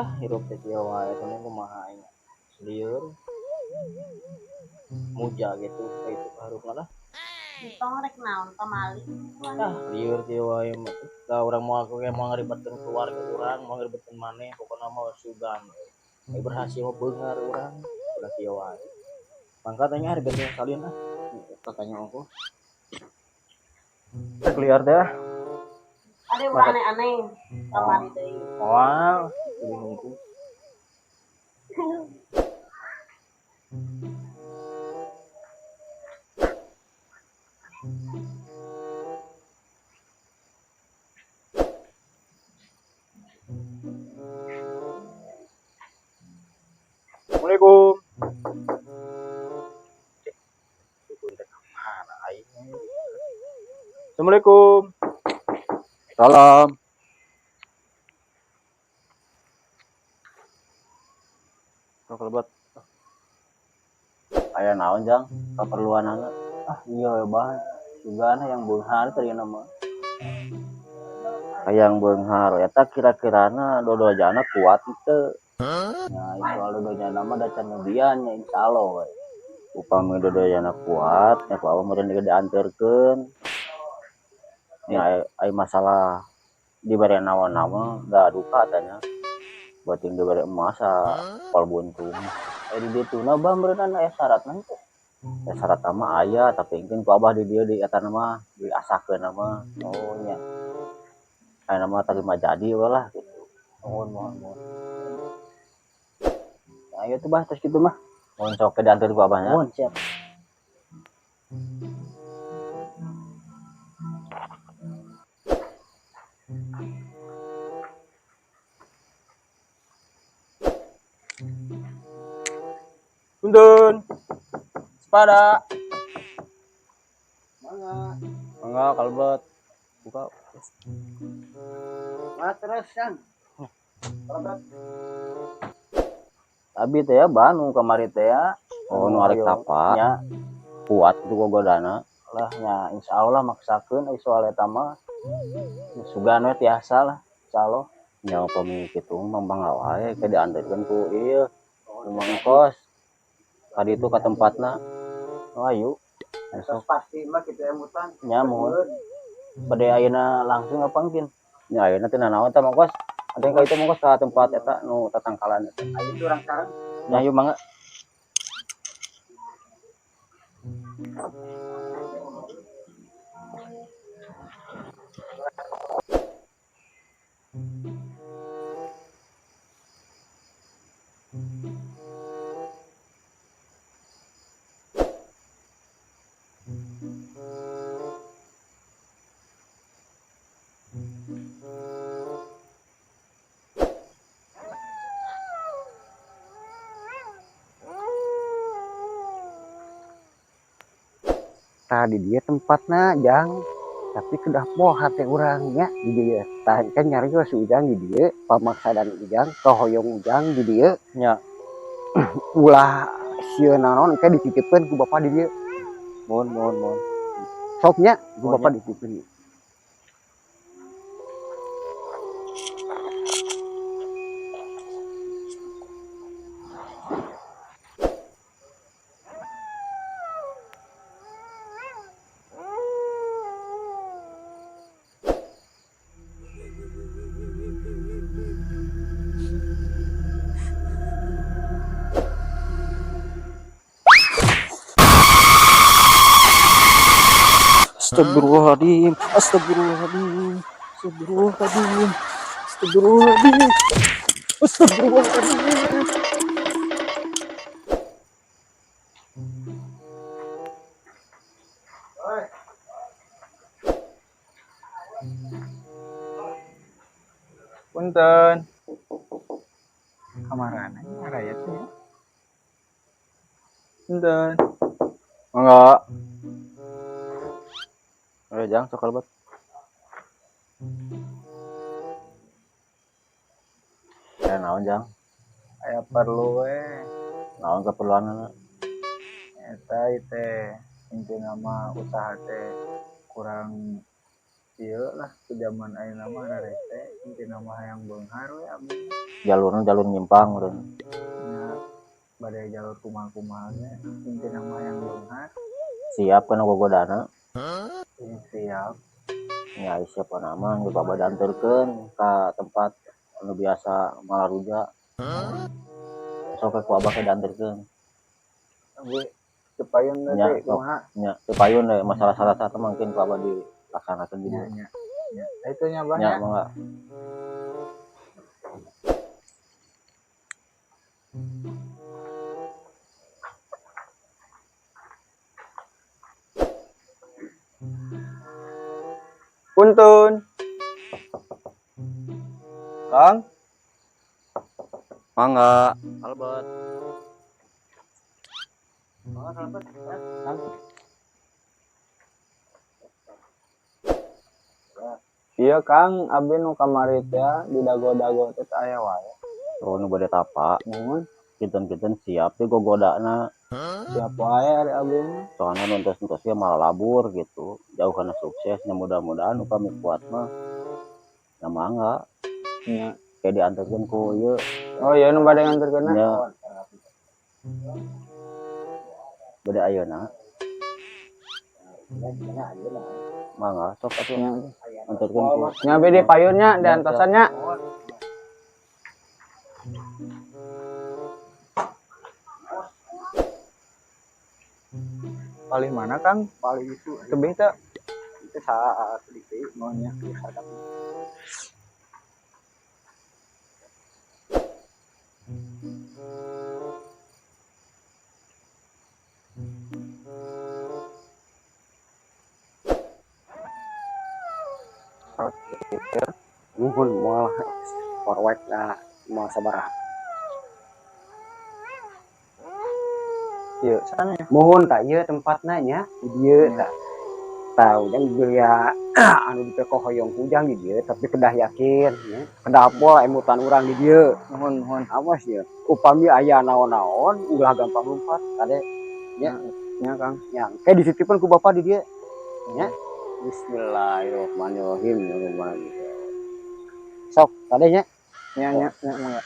Ah, hirup teh kieu wae teh kumaha aing. Lieur. Muja gitu ka itu kaharupna lah. Entong rek naon pamali. Ah, lieur kieu wae mah. Da urang moal ge moal ngaribetkeun keluarga urang, moal ngaribetkeun maneh, pokona mah sugan we. Ai berhasil mah beunghar urang, ulah kieu wae. Mangkat aing ah ribet salin ah. Katanya ongkoh. Rek liar teh. Ada yang aneh-aneh kamari deui. Moal, ini nunggu. Assalamualaikum. Assalamualaikum. Salam. Sok lebat. Aya naon jang? Kaperluanana? Ah iya ya bah. Sugana yang beunghar tadi nama. Hayang beunghar eta kira-kirana dodojana kuat teu? Nah, soal dodojana mah da can nyobian nya insyaallah we. Upami dodojana kuat, nya ku abah meureun dianteurkeun. Nya ai masalah dibere naon-naon da duka tanya. Bating dibere emas pal buntung. Ai di dieu tuna bah meureun aya syaratna teh. Ya syarat mah aya tapi engkeun ku abah di dieu di eta mah diasakeun mah. Oh nya. Aya mah tarima jadi we lah gitu. Mohon mohon mohon. Nah, ayo tuh bah tos kitu mah. Mohon sok ke diantar ku abahnya. Mohon siap. Punten. Sepada. Mangga. Mangga kalbet. Buka. Mangga terus kan. Kalbet. Abi teh ya bah nu kamari teh ya. Oh, nu arek tapa. Nya. Kuat itu gogodana. Lah nya insyaallah maksakeun ai soal eta mah. Sugan we tiasa lah insyaallah. Nya upami kitu mah mangga wae ke diantarkeun ku ieu. Rumah kos. Ka ditu ka tempatna. Oh ayo. Besok pasti mah kitu emutan. Nya muhun. Bade ayeuna langsung apa mungkin? Nya ayeuna teh nanaon tah mangkos? Atuh ka itu mangkos ka tempat eta nu tatangkalan eta. Ayo tuh urang sareng. Nya ayo mangga. Tadi dia tempatna jang, tapi kedah poho hate urang nya di dieu. Tah kan nyarios si Ujang di dieu, pamaksadan Ujang, kahoyong Ujang di dieu nya. Ulah sieun naon engke dititipkeun ku bapa di dieu. Mohon mohon mohon. Sok nya ku Mohon bapa nya. dititipkeun. Astagfirullahaladzim, astagfirullahaladzim, astagfirullahaladzim, astagfirullahaladzim, astagfirullahaladzim. Punten. Kamarana araya teh ya. Punten. Mangga. Ayo jang sok kalebet. Aya naon jang? Aya perlu we. Naon keperluanana? Eta ieu teh intina mah usaha teh kurang Kieu lah ke zaman ayeuna mah rarete intina mah hayang beunghar we abdi. Jalurna jalur nyimpang meureun. Nya bade jalur kumaha-kumaha ge intina mah hayang beunghar. Siap kana gogodana? Siap. Nya siap nama geus abah dianterkeun ka tempat anu biasa malaruja. Sok ku abah ke dianterkeun. Abdi teu payun Nya, teh kumaha? Nya teu payun we masalah syarat-syarat mungkin ku abah dilaksanakeun di Nya dieu. Nya. Nya. Itu nya bah Nya nya. mangga. Punten. Kang. Mangga. Albert. Kang. Iya Kang, abdi nu kamari teh di dago-dago teh aya wae. Oh, nu bade tapa. Muhun. Kinten-kinten siap teh gogodana. Siap wae ari abdi mah. Soalnya nu entos-entos ge malah labur gitu. Jauh kana sukses nya mudah-mudahan upami kuat mah. Nya mangga. Nya. Kayak diantarkeun ku ieu. Oh iya nu bade nganterkeunna. Nya. Bade ayeuna. Mangga sok atuh. Nya. Anterkeun ku. Nya abdi di payun nya diantosan nya. Palih mana Kang? Palih itu. Tebih teu? Itu saat sedikit maunya sadap. Muhun moal forward lah moal sabaraha. Ieu sana ya. Muhun tak ieu tempatna nya di dieu tah. Tah ujang gelia anu dipekohoyong ku ujang di dieu tapi kedah yakin nya. Kedah pola emutan urang di dieu. Muhun muhun. Awas ya. Upami aya naon-naon ulah gampang lompat kade nya. Nya Kang. Nya engke dititipkeun ku bapa di dieu. Nya. Bismillahirrahmanirrahim. Sok kade nya. Nya nya nya mangga.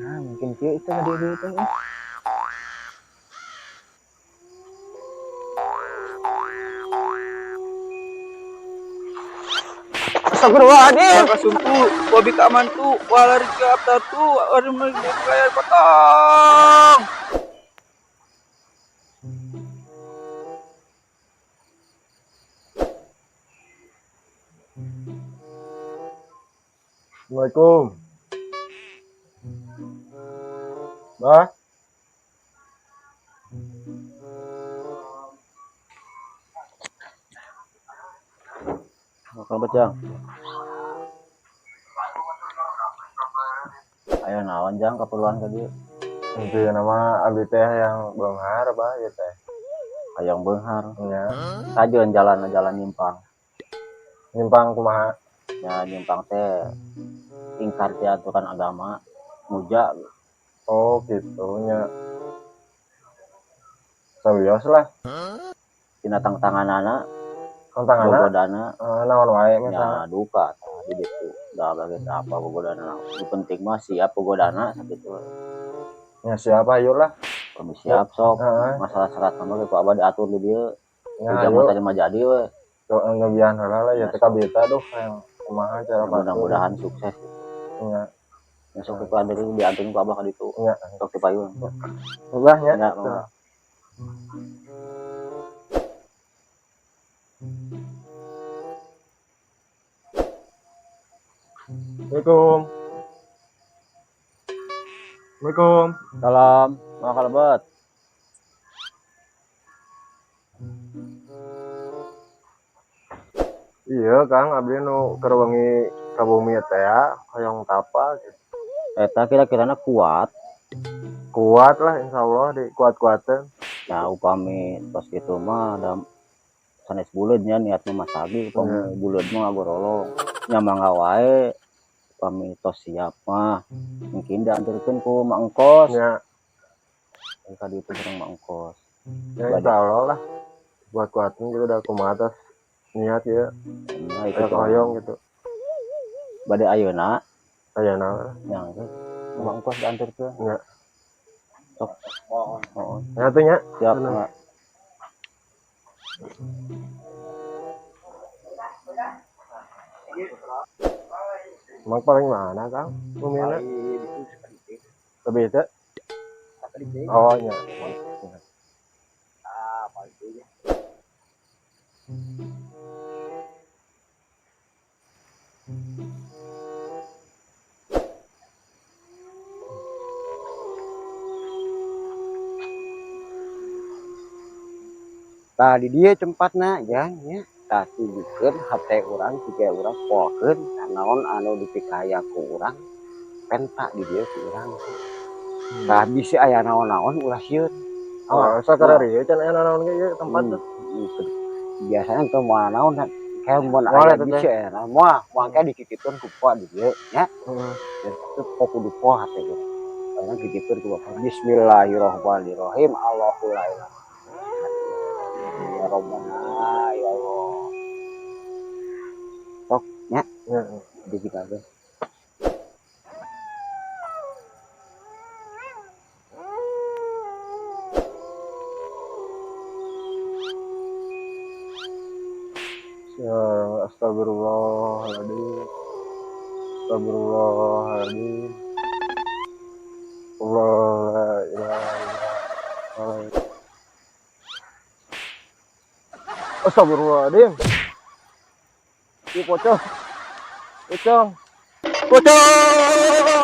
Nah, mungkin kieu itu tadi dia teh. Astagfirullahaladzim. Kasumpu, wabi kamantu, walari ke abtatu, walau layar potong. Assalamualaikum. Bah. Makan jang. Ayo naon jang keperluan ka dieu? Itu ya nama abdi teh yang beunghar bah ieu teh. Hayang beunghar. Nya. Kajeun jalan-jalan nyimpang. Nyimpang kumaha? Ya nyimpang teh ingkar ti aturan agama muja. Oh gitu nya. Sawios lah. Tina tangtanganana. Tangtanganana? Gogodana. Naon wae misalnya. Ya duka tah di ditu. Da bagi apa gogodana. Nu penting mah siap gogodana sakitu. Ya siap ayo lah. Kami siap sok. Heeh. Masalah syarat mah ge ku abah diatur di dieu. Ya, Ujang ayo. mah tadi mah jadi we. Tuh ngebian heula lah ya Ya, teh kabita duh hayang kumaha cara patuh. Mudah-mudahan sukses. Nya. Ya sok ku abah dianteun ku abah ka ditu. Nya. Sok ti payun. Ulah nya. Nya, mangga. Assalamualaikum. Assalamualaikum. Salam, mangga kalebet. Iya Kang, abdi nu keur wengi ka bumi teh ya, hoyong tapa gitu. Eta kira-kirana kuat? Kuat lah insyaallah dikuat-kuateun. Nah, upami pas gitu mah da sanes buleud nya, niat mah masagi, upami buleud mah ngagorolong. Nya mangga wae, upami tos siap mah mungkin diantarkeun ku Mak Engkos. Nya. Ka ditu sareng Mak Engkos. Ya insyaallah lah. Kuat-kuateun gitu udah kumaha tos niat ya. Nah, itu Aya hoyong gitu. Bade ayeuna? Ayeuna lah. Nya geus. Mak Engkos diantarkeun. Nya. Sok. Oh. Nya tuh nya. Siap, Bener. Mak. Emang paling mana Kang? Bumina? Lebih itu? Oh nya. Ah, paling itu ya. Tah di dieu tempatna, Jang, nya. Tah tunjukkeun hate urang jiga urang poekeun naon anu dipikaya ku urang penta di dieu ku urang. Tah bisi aya naon-naon ulah sieun. Oh, sakara ieu can aya naon ge ieu tempat tuh. Gitu. Biasanya tuh moal naon kayak mun Moal aya eta teh. Bisi aya naon moal, moal kayak dikikituan ku poa di dieu nya. Heeh. Dan itu pok kudu poa hate urang. Karena dikikituan ku bapak. Bismillahirrahmanirrahim. Allahu la ilaha ya Rabbana ya Allah. Sok nya. Nya. Dikit aja. Ya, astagfirullahaladzim. Astagfirullahaladzim. Allah la ilaha illallah. Astagfirullahaladzim. Ih, pocong. Pocong. Pocong.